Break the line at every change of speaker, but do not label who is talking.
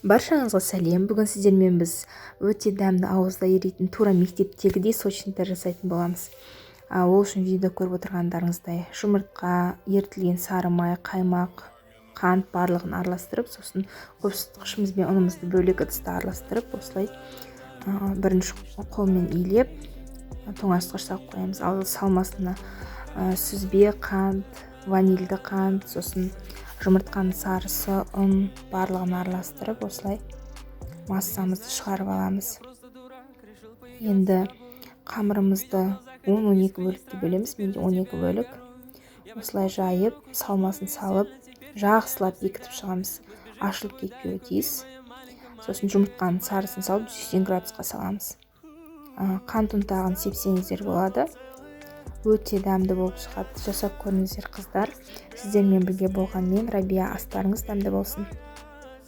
Баршаңызға сәлем! Бүгін сіздермен біз өте дәмді, ауызда еритін, тура мектептегідей сочниктер жасайтын боламыз. Ол үшін видеода көріп отырғандарыңыздай, жұмыртқа, ерітілген сары май, қаймақ, қант, барлығын араластырып, сосын қопсытқышымыз бен ұнымызды бөлек ыдыста араластырып, осылай бірінші қолмен илеп, тоңазытқыш салып қоямыз. Ал салмасына сүзбе қант, ванильді қант, сосын жұмыртқаның сарысы, ұн, барлығын араластырып, осылай массамызды шығарып аламыз. Енді қамырымызды 10-12 бөлікке бөлеміз. Менде 12 бөлік. Осылай жайып, салмасын салып, жақсылап бекітіп шығамыз, ашылып кетпеуі тиіс. Сосын жұмыртқаның сарысын салып, 180 градусқа саламыз. Қант ұнтағын сепсеңіздер болады, өте дәмді болып шығады. Жасап көріңіздер, қыздар. Сіздермен бірге болған мен, Рабия. Астарыңыз дәмді болсын!